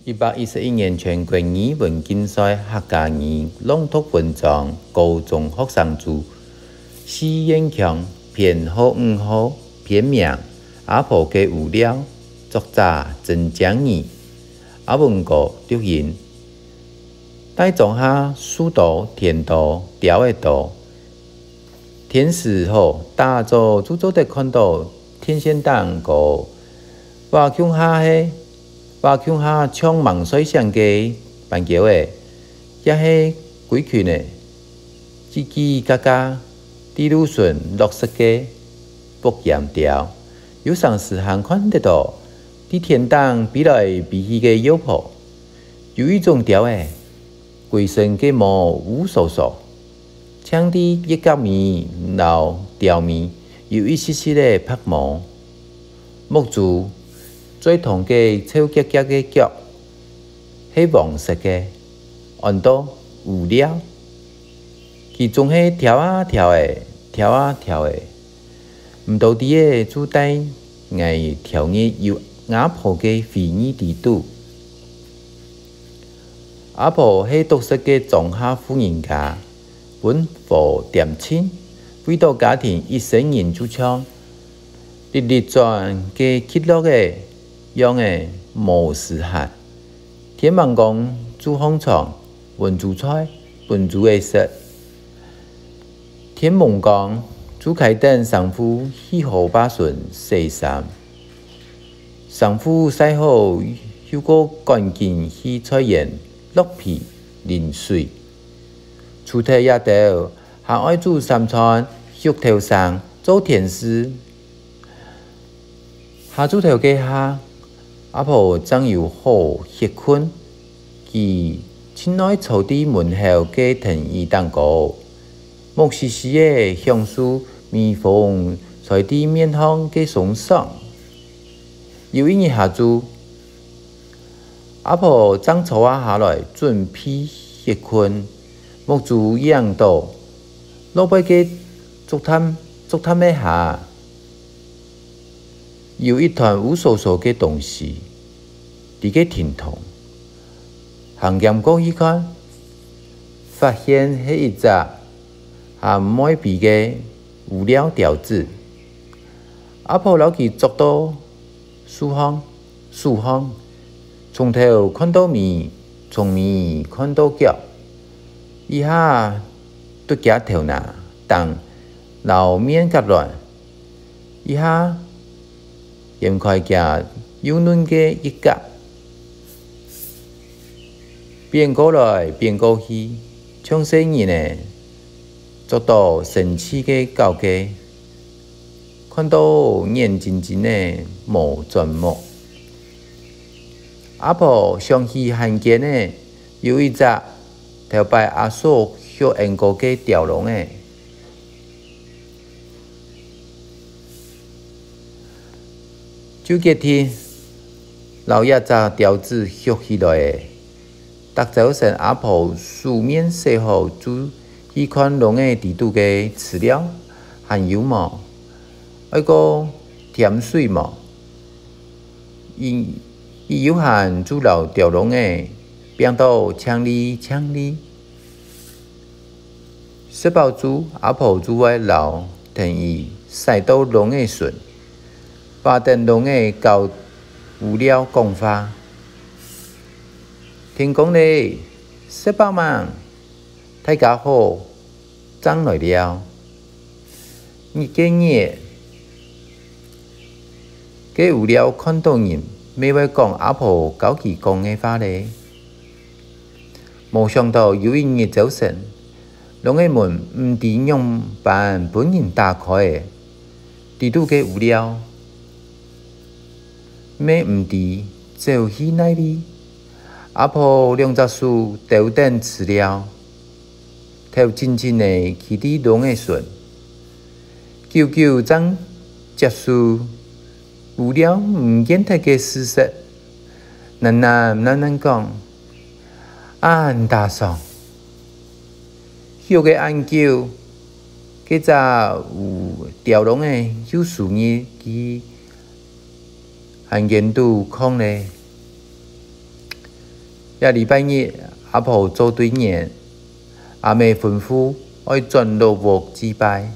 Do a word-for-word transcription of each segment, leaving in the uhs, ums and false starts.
一百一十一年全國語文競賽客家語朗讀文章，高中學生組，四縣腔，編號五號，篇名《阿婆个烏寮》，作者曾江怡。阿文哥錄音。大庄下樹多、田多、鳥仔多， 天時好，打早就做得看到電線頂高，瓦共下係，瓦共下像吂睡醒个斑鳩仔，也係歸群仔，吱吱嘎嘎，在路脣落食个北鼹鵰，有成時還看得到在天頂飛來飛去个鷂婆。有一種鳥仔， 歸身个毛烏疏疏，淨在翼胛尾摎鳥尾有一息息仔白毛。目珠最長个瘦夾夾个腳，係黃色个，安到烏寮。佢總係跳啊跳仔，跳啊跳仔。 毋多知仔就帶𠊎跳入有阿婆个回憶裡肚。阿婆係獨食个庄下婦人家，分伙恬靜，為著家庭一生人就像直直轉个蜞蚻仔樣仔無時閒。天吂光就䟘床，搵煮菜分豬仔食。 天濛光，就㧡等衫褲去河壩脣洗衫。衫褲曬好，又過趕緊去菜園落肥淋水。除忒這兜，還愛煮三餐，畜頭牲，做田事。 下晝頭該下，阿婆正有好歇睏，佢盡愛坐在門口个藤椅頂高，目眭眭仔享受微風吹在面項个鬆爽。有一日下晝， 阿婆正坐啊下來準備歇睏，目珠影著，落背个竹炭，竹炭仔下，有一團烏疏疏个東西，在該停動。行兼過去看，發現係一隻還毋會飛个烏寮鳥子。阿婆摎佢捉到 手項，手項，從頭看到尾，從尾看到腳，一下㧻厥頭那頂摎面頰亂，一下掀開厥幼嫩个翼胛，變過來變過去，像細人仔捉到生趣个搞雞。 看到眼金金仔無轉目。阿婆想起還堅仔有一隻頭擺阿叔畜𫣆過个鳥籠仔，就決定摎這隻鳥子畜起來仔。 逐朝晨阿婆手面洗好，就去看籠仔底肚个飼料還有無，愛過添水無。一，一有閒就摎鳥籠仔摒到淨俐淨俐。 食飽晝，阿婆就會摎藤椅徙到籠仔脣，揹等籠仔摎烏寮講話：「天光咧，食飽吂？大家好，正來尞。」日个日，該烏寮看到人，乜會講阿婆教佢講个話咧。 無想到有一日朝晨，籠仔門毋知仰般分人打開仔，底肚个烏寮乜毋知走去哪位。阿婆兩隻手兜等飼料，頭靜靜仔企在籠仔脣，久久正接受 烏寮毋見忒个事實，喃喃喃喃講：「恁打爽！畜个恁久，該隻烏鳥籠仔又輸入佢還堅肚囥咧。」這禮拜日，阿婆做對年，阿姆吩咐愛轉老屋祭拜。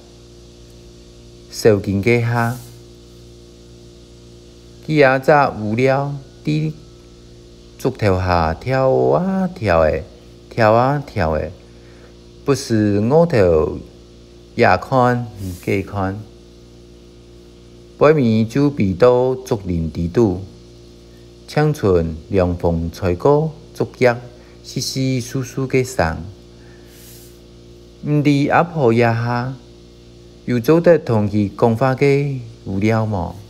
燒金該下，佢這隻烏貓在竹頭下跳啊跳仔，跳啊跳仔，不時臥頭這看該看。 背尾就飛到竹林底肚，淨伸涼風吹過竹葉窸窸窣窣个聲。毋知阿婆這下有做得同佢講話个烏貓無？